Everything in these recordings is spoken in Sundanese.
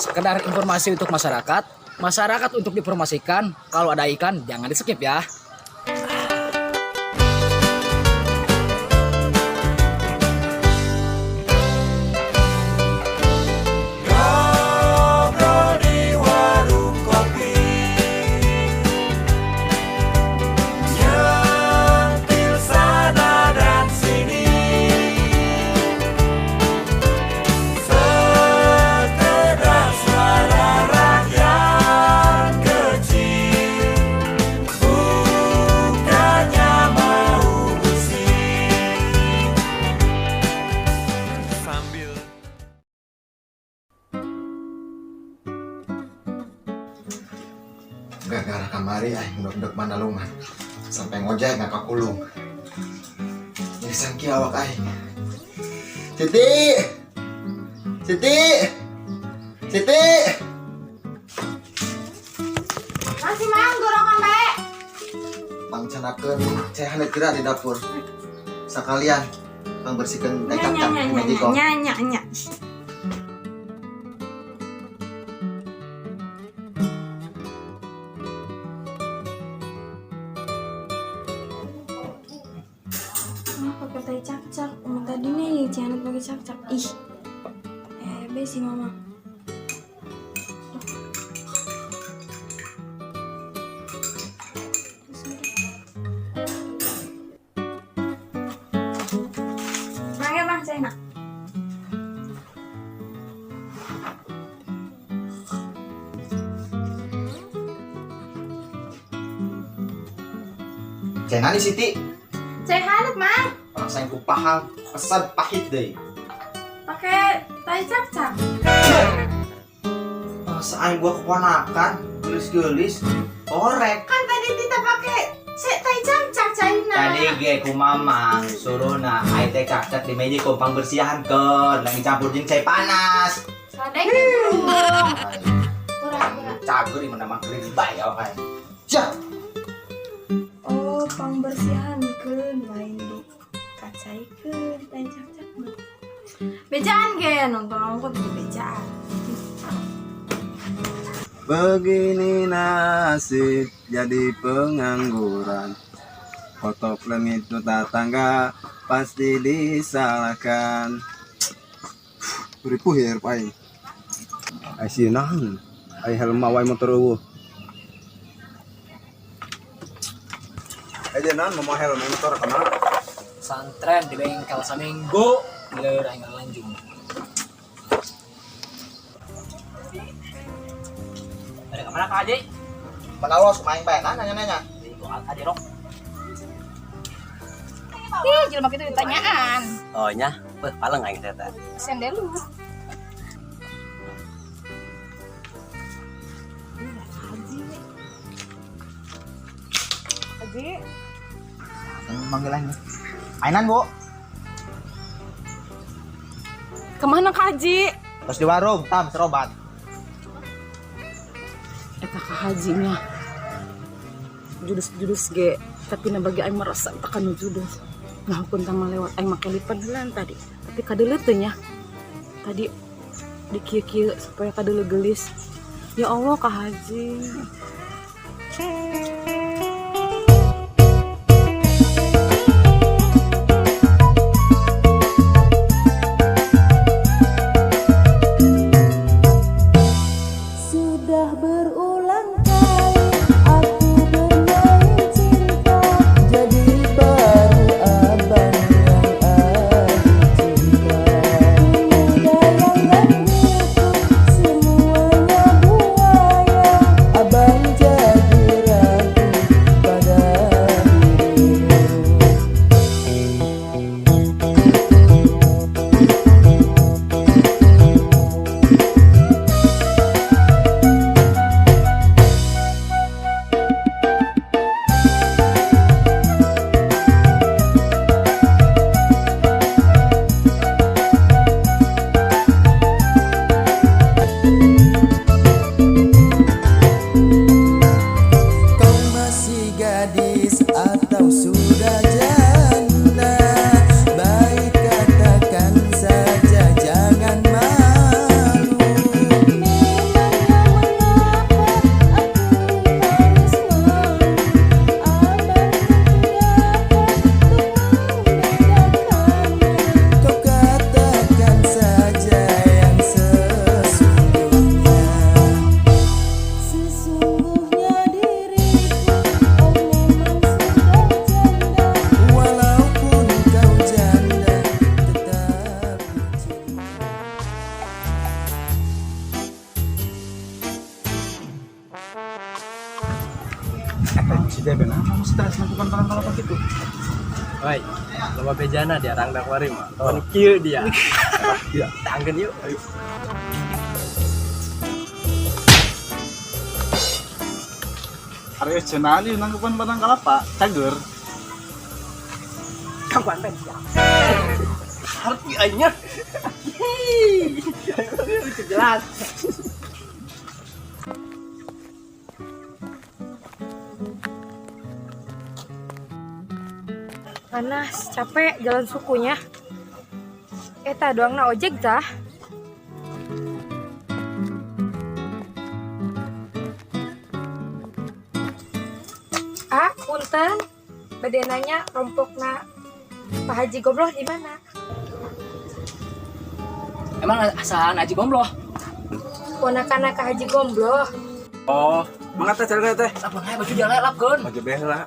Sekedar informasi untuk masyarakat, masyarakat untuk diinformasikan. Kalau ada iklan jangan di skip ya. Ngobrol di warung kopi, nyentil sana dan sini, sekedar suara rakyat kecil, bukannya mau usik. Sambil Gara-gara kamari aing ndok-ndok mana luman. Sampai ngojek nggak kakulung. Jadi sangki awak aing. Siti! Siti! Siti! Masih manggur kan bae. Pangcanakeun cai haneut geura di dapur. Sekalian pangbersihkeun tai cakcak di Magicom. Nya nya nya. Mah pakai tai cakcak. Emang tadi nih Cianet pakai cakcak. Ih. Be si mama. Mangga bang, saya nak. Cai nani Siti? Cai hanet, Mang. Orang saya ku paham, pesan pahit deh. Pakai tai cakcak. Masa aing gua keponakan, gelis-gelis, korek. Kan tadi kita pakai tai cakcak caina. Tadi ge ku mamang suruhna ai teh cakcak di meja kompang bersihan keur lagi campur jeung cai panas. Sadeng burung. Kurang kurang. Cager di mana mah geulis bae awak aing. Jah, Oh, pangbersihan keun lain di kacaikeun tai cakcak mah. Bejaan ge nonton ongkot di bejaan. Begini nasib jadi pengangguran. Kotok lengit tetangga pasti disalahkan. Ripuh ya aing. Ai sieun naon? Ai helm wae motor eueuh. Ai dia naon mau helm motor kemana? Pesantren di bengkel saminggu, leur aing lanjut. Ada kemana Kak Haji? Panalos main bae nah nanya-nanya. Di gua aja rok. Ih, jelema kitu ditanyaan. Oh nya, beuh paleng aing teh teh. Sendel lu. Haji. Manggil aing. Ainan, Bu. Kemana Kak Haji? Terus di warung, tam serobat. Eta ka hajinya judes-judes ge tapi na bagi aing merasa eta kanu judes nah hukum tama lewat aing make lipen heula tadi tapi kadeuleu teu nya tadi di kieu-kieu supaya kadeuleu geulis ya Allah ka haji. Sudah berulang kali aku bermain cinta, jadi baru abang yang adu cinta. Pemuda yang gangguku semuanya buaya, abang jadi. Eta si Deben apa stres melakukan barang kalau begitu. Oi, loba bejana dia rangda kuari mah. Oh. Kieu dia. Iya. Tangkeun yuk. Ayo. Ari cenah di nangkepan batang kalapa, cager. Kawan teh sia. Harti aingnya. Jelas. Panas, capek jalan sukunya. Eta doang na ojek tah. Ah, punten. Bade nanya rompokna Pak Haji Gobloh di mana? Emang asahan Haji Gombloh? Ponakan ka Haji Gombloh. Oh, mangga teh cari teh. Lapun aja baju dia lapkeun. Baju beh lah.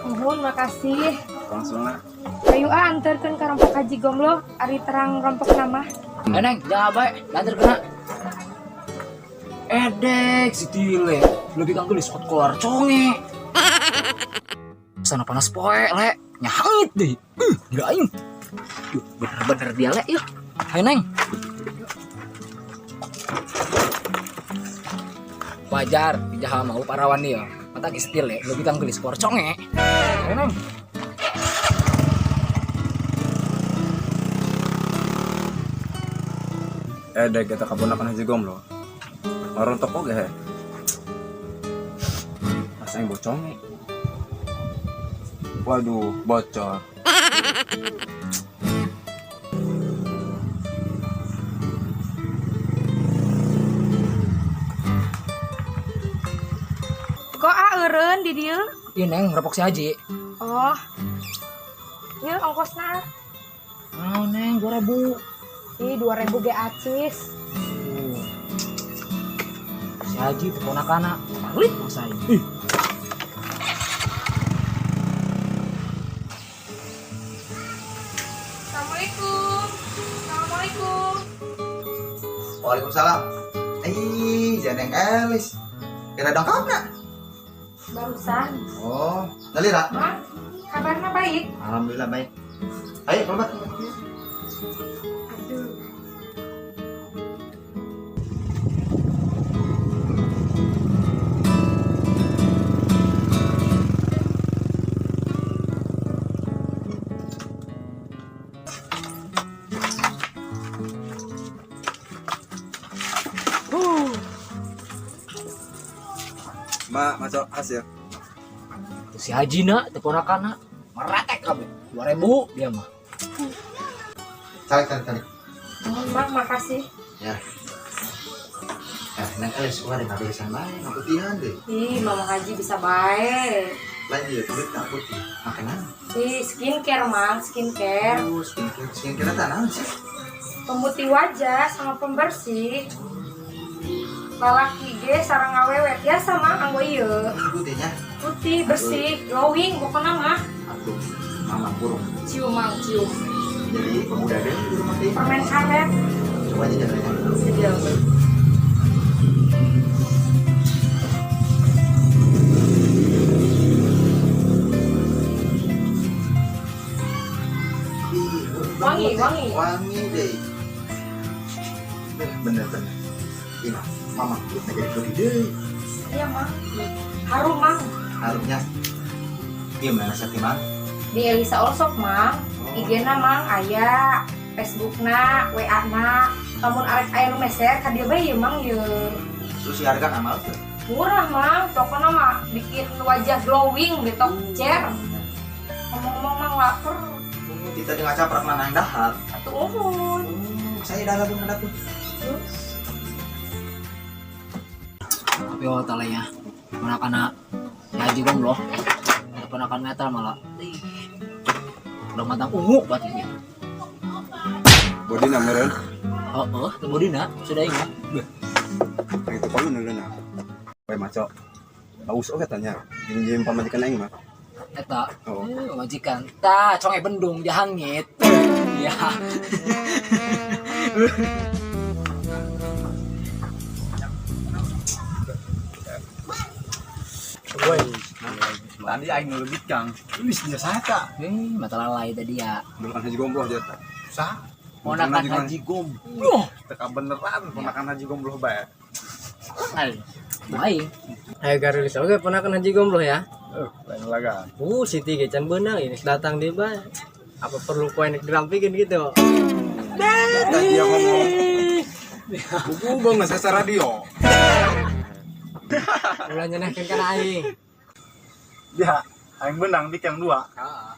Nuhun, makasih. Langsung lah. Ayo ah anterkeun ka rompok Haji Gombloh, ari terang rompok nama. Eh Neng, jangan bae, lantar kena. Edek si Tile, lebih kang gelis kot keluar conge. Sana panas poe le, nyahangit deh. Enggak aing. Yuh, bener-bener dia le, yuk. Hai Neng. Wajar, dijaha mau parawan dia. Mata ki setil le, lebih kang gelis keluar conge. Hai Neng. Dek kita kaponakan Haji Gombloh. Marontok oge he. Masa yang bocong. Waduh, bocor. Kok ah eureun di dieu? Iya Neng, ngerepok si Haji. Oh. Ieu ongkosna. Oh Neng, 2000. Ih, 2000 ge acis. Si Haji keponakana, pelit masa ini. Assalamualaikum. Assalamualaikum. Waalaikumsalam. Ih, jangan yang Elis. Kira dongkap nak? Barusan. Oh, Nalira. Mang, kabarnya baik. Alhamdulillah baik. Ayo, keluar. Aduh. Ma, masuk hasil. Si Haji nak, keponakana, meratek kabeh. 2000 dia mah. Tarik, tarik, tarik. Nuhun, Mang, makasih. Ya. Neng Elis, wah ada ngaberisan bae, ngaputihan deh. Ih, Mama Haji bisa bae. Lain dia kulit nggak putih. Makanan. Ih, skincare, Mang, skincare. Oh, skincare, skincare tanah sih. Pemutih wajah sama pembersih. Lalaki ge sareng awewe biasa mah anggo ieu. Putihnya. Putih, bersih, glowing pokoknya mah. Atuh, mama burung. Cium, Mang, cium. Jadi pemuda deh di rumah deh. Permen karet. Coba aja jalannya. Sedia. Ih, Wangi, wangi. Wangi deh. Bener-bener. Ini mama kulitnya jadi putih deh. Iya, Mang. Harum, Mang. Harumnya. Gimana sih, Mang? Di Elisa Olsop, Mang. IG-na Mang aya, Facebook-na, WA-na. Lamun arek aya nu meser ka dieu bae ieu Mang ieu. Terus si harga nggak mahal tuh? Murah, Mang. Pokoknya mah bikin wajah glowing betok cer. Ngomong-ngomong Mang lapar. Kita dengan caprak mana yang dahar. Atuh uhun. Saya dah pun ada pun. Tapi oh talenya, ponakan si Haji Gombloh, ponakan metal malah. Ih, udah matang ungu berarti dia. Bodina meureun. Oh, oh, teu bodina, sudah ingat. Beuh. Yang itu kalau nulun aku. Weh maco. Bagus oge tanya. Jeung pamajikan aing mah. Eta, Oh. pamajikan. Tah, conge bendung jahangit. Iya. Tadi aing nu lebih kang. Wis dia saka. Eh, mata lalai tadi ya. Bukan Haji Gombloh dia. Sah. Ponakan Haji Gombloh. Teka beneran ponakan Haji Gombloh bae. Aing. Ayo garulis oke ponakan Haji Gombloh ya. Lain laga. Siti ge can beunang ini datang dia bae. Apa perlu koin dirampikeun gitu? Tadi dia ngomong. Buku bang nggak saya radio. Ulah nyenehkeun kana aing. Ya, aing benang di kang dua. Heeh.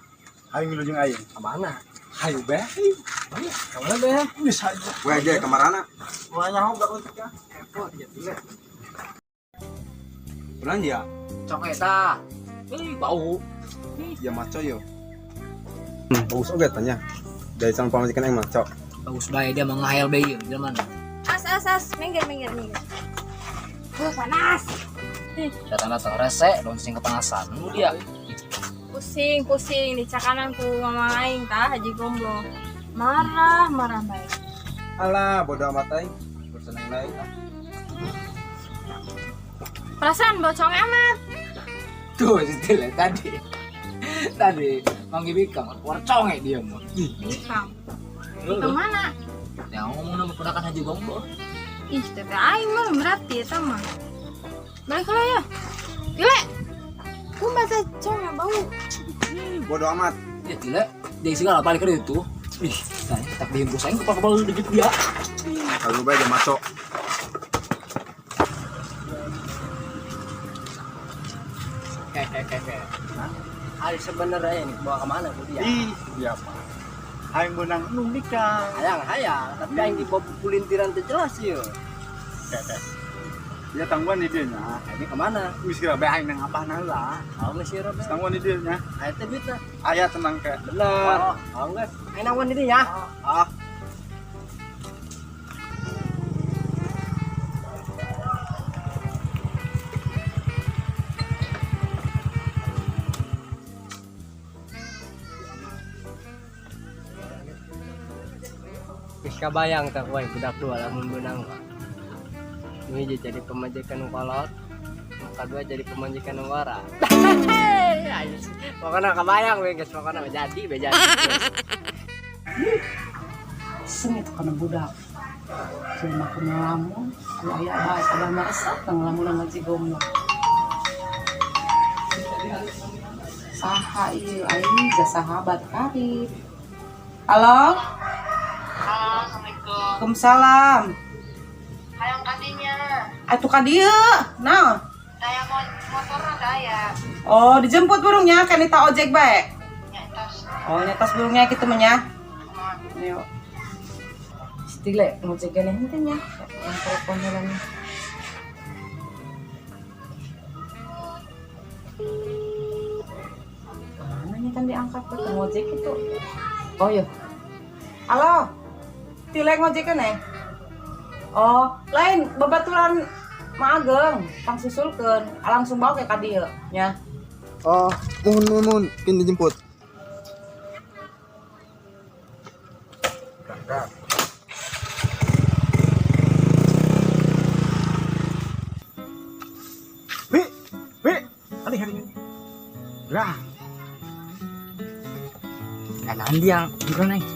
Aing wilujeng aing. Ka mana? Hayu bae. Ka mana bae? Wis hayu. Gue aja kemarana. Moal nyaho gak untuk ya. Kepo dia teh. Bulan dia. Cong eta. Ih, bau. Ya maco yo. Bagus oke tanya. Dari calon pamajikan aing maco. Bagus bae dia mau ngahel bae ieu jelema. As as as, minggir minggir minggir. Panas. Datang-datang rese, langsung kepanasan. Lu dia. Pusing pusing dicakanan ku mama aing tah Haji Gombloh. Marah marah bae. Alah, bodoh amat aing. Urusan yang lain. Perasaan bocong amat. Tuh, setelah tadi. Tadi manggil bikang, keluar conge dia mah. Bikang. Kemana? Ya ngomong nama ponakan Haji Gombloh. Ih, teteh aing mah berarti eta mah. Balik lah ya. Gile. Kumaha teh conge bau. Bodoh amat. Ya gila, dia segala balik ke itu. Ih, saya tak dihembus aing kepala-kepala dikit dia. Kalau bae dia maco. Kayak. Ari sebenarnya ini bawa kemana bu dia? Ih, dia mah. Aing benang nu bikang. Hayang, tapi aing di pulintiran teh jelas ieu. Teh. Dia tangguhan di dieu nya. Ini kemana? Wis kira bae aing nang abah lah. Oh, geus ieu bae. Tangguhan di dieu nya. Aya teh duitna. Aya tenang ke. Bener. Oh, geus. Aing nangguan di dieu nya. Ah. Geus kabayang tah wae budak dua lamun beunang mah. Ini jadi pemajikan nu kolot, nu kadua jadi pemajikan nu wara. Pokoknya kebayang we geus, pokoknya jadi we jadi. Sengit kana budak. Cuma aku ngelamun, aya aya bae abah mah resep ngelamun Haji Gombloh. Saha ieu aing jasa sahabat karib. Halo? Halo, Assalamualaikum. Waalaikumsalam. Hayang kadinya. Atuh ka dieu. Naon? Daya motor daya. Oh, dijemput burungnya kan eta ojek bae. Nya tas. Oh, nya tas burungnya kitu mah nya. Ayo. Stile ngojek gene henteu nya. Yang telepon heula nya. Mana nya kan diangkat tuh ngojek itu. Oh iya. Halo. Tile ngojek keneh. Oh, lain babaturan Ma Ageng, pang susulkeun, langsung bawa ke ka dieu nya. Oh, mohon kin dijemput. Berangkat. Bi, bi, hari hari. Lah, Enakan dia, juga naik.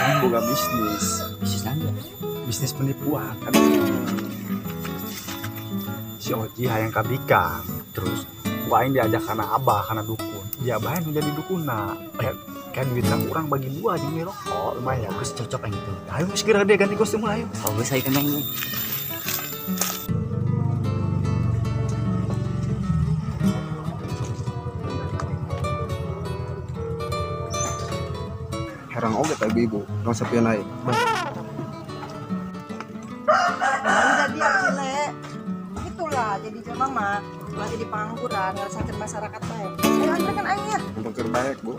aing boga bisnis. Bisnis naon dia? Bisnis penipuan. Si Oji hayang ka bikang. Terus ku aing diajak kana abah kana dukun. Dia abah nu jadi dukuna. Kayak duitna kurang bagi dua jeung rokok lumayan. Geus cocok aing itu. Ayo geus geura dia ganti kostum lah ayo. Oh, geus aing kena ini. Herang oge teh ibu-ibu, dong sapian aing. Jadi ya Cile, itulah jadi jelema mah ulah jadi pengangguran, ngerasakeun masyarakat bae. Ayo anterkeun aing ya. Untuk terbaik, Bu.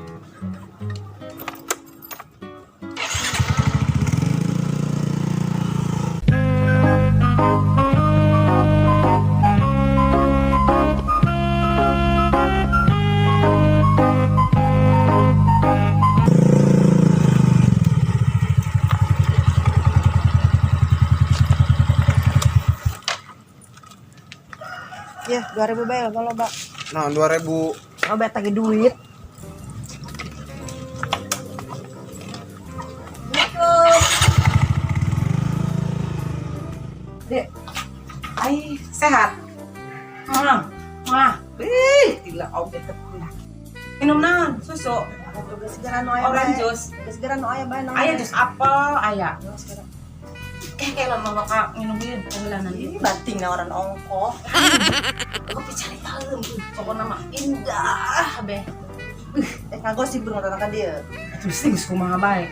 Ya, 2000 bae loba-loba. Nah, 2000. Oh, beta ge duit. Assalamualaikum. Dek. Ai, sehat. Wah, wah. Ih, gila oge teh. Minum naon? Susu. Geus geura nu aya. Orange juice. Geus geura nu aya bae naon. Aya jus apel, aya. Kayak lah mama kak minum ieu heulanan Ini bating nawaran ongkoh. Aku cari tahu, pokoknya mah indah be. Ngagosip bro ka dieu. Atuh sih geus kumaha bae.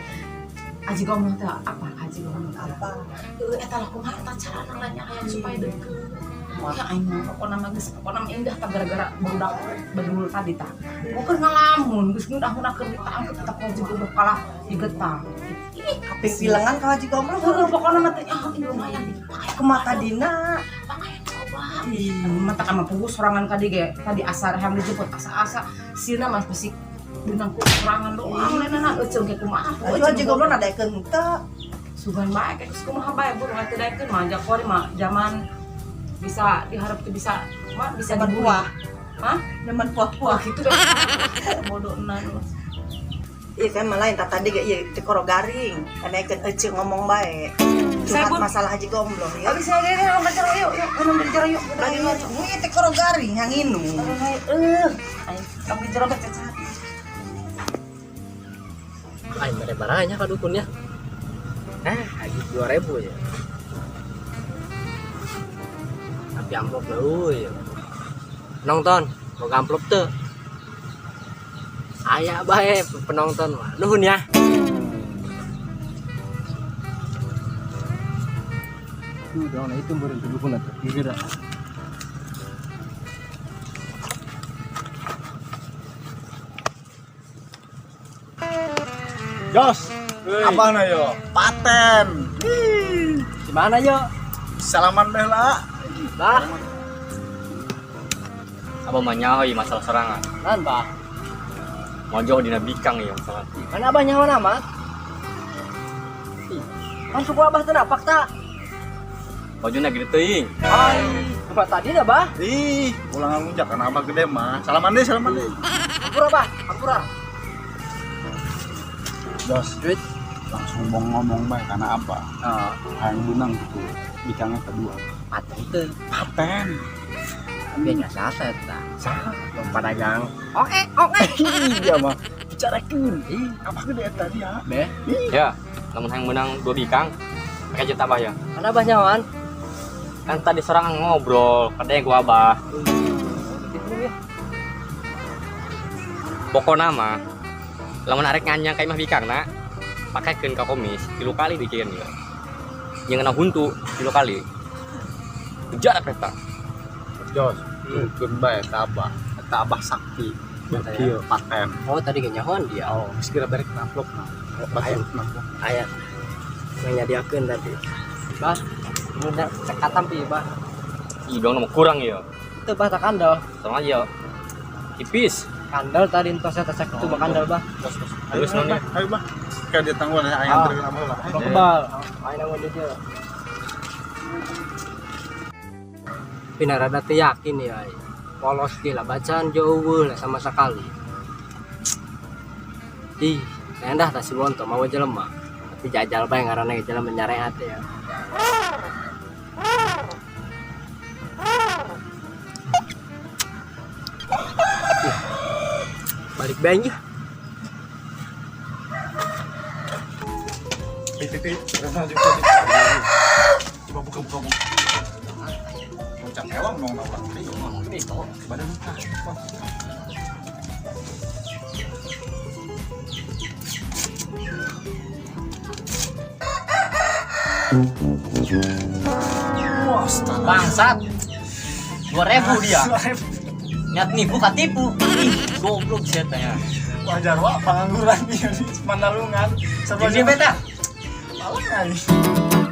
Aji gombloh teh apa? Aji gombloh teh apa? Heuh eta lah kumaha eta carana lah nya hayang supaya deukeut. Ya aing mah pokona mah geus pokona mah indah tah gara-gara budak bedul tadi tah. Bukan ngalamun geus ngundah-ngundah keur ditangkep tetep Haji Gombloh kalah digetang. Ih, kaping pilengan ka Haji Gombloh. Heuh pokona mah teh ah lumayan kumaha tadina. Pakaian loba. Mata kan mah puguh sorangan ka dieu ge tadi asar hayang dijemput asa-asa sieuna mah bisi benang ku sorangan doang lainna euceung ge kumaha. Haji Gombloh nadaekeun teu. Sugan bae geus kumaha bae burung teh daekeun mah jakori mah zaman bisa diharap tuh bisa mah bisa zaman diburi. Buah. Hah? Zaman puah-puah gitu deh. Bodoh enan. Iya kan malah yang tadi ge ieu teh koro garing. Kanaikeun euceung ngomong bae. Saya Curhat pun masalah Haji Gombloh ya. Abi saya gini ngomong jero yuk, yuk minum di jero yuk. Lagi ieu teh koro garing yang nginum. Ayo, kamu di jero teh cacat. Aing mere baranya ka dukunnya. Haji 2000 ya. Tapi amplop leuy. Penonton, mau amplop tuh. Aya bae penonton mah. Nuhun ya. Udah, nah itu baru dukun atuh. Geura. Jos, abang na yo, paten. Gimana yo? Salaman deh lah. Bah. Abang mah nyaho ieu masalah serangan. Nan bah. Mojo dina bikang ieu masalah. Mana abah nyaho amat? Ih, kan suku abah teh napak tak? Mojona gede teuing. Ai, tempat tadi dah bah. Ih, ulang ngelunjak karena abah gede mah. Salaman deh, salaman deh. Ampura bah, ampura. Jos, duit langsung mau ngomong bae karena apa? Hayang benang gitu, bikangnya kedua. Paten teu. Paten. Tapi nya sasa eta. Saha? Yang padagang. Oke, oke. Iya mah. Bicarakeun. Ih, apa gede eta dia? Beh. Ya, lamun hayang menang 2 bikang, pakai juta abah ya. Mana abah nyawan? Kan tadi seorang ngobrol, katanya gua abah. Pokona mah lamun arek nganyang ka imah bikang na, pakekeun ka komis 3 kali dikeun ieu. Jeung kena huntu 3 kali. Kejar eta. Jos, turunkeun bae ka abah. Eta abah sakti. Kieu paten. Oh, tadi ge nyahoan dia. Oh, geus kira barek amplop na. Batu amplop. Aya. Nyadiakeun tadi. Bah, udah cek katampi, bah. Ih, dong nomor kurang ieu. Itu bah tak kandel. Sama aja. Tipis. Kandel tadi entos eta cek itu bah kandel bah. Terus Ayo, nonnya. ayo bah. Kayak dia tangguhan ya, aing anterin abah lah. Amplop kebal. Aing nang dia. Pina rada teu yakin ya aing. Polos ge lah bacaan jauh lah sama sekali. Ih, endah tah si Bonto mawa jelema. Tapi jajal bae ngaranna ge jelema nyareat ya. Ih, balik bae nya. Pi, coba buka, buka, buka. Loncat ewang dong, Bapak. Badan luka. Wah, bangsat. 2000 dia. 2000. Niat nipu katipu. Ih, goblok saya tanya. Wajar wak pengangguran dia di Mandalungan. Jadi beta. Malah.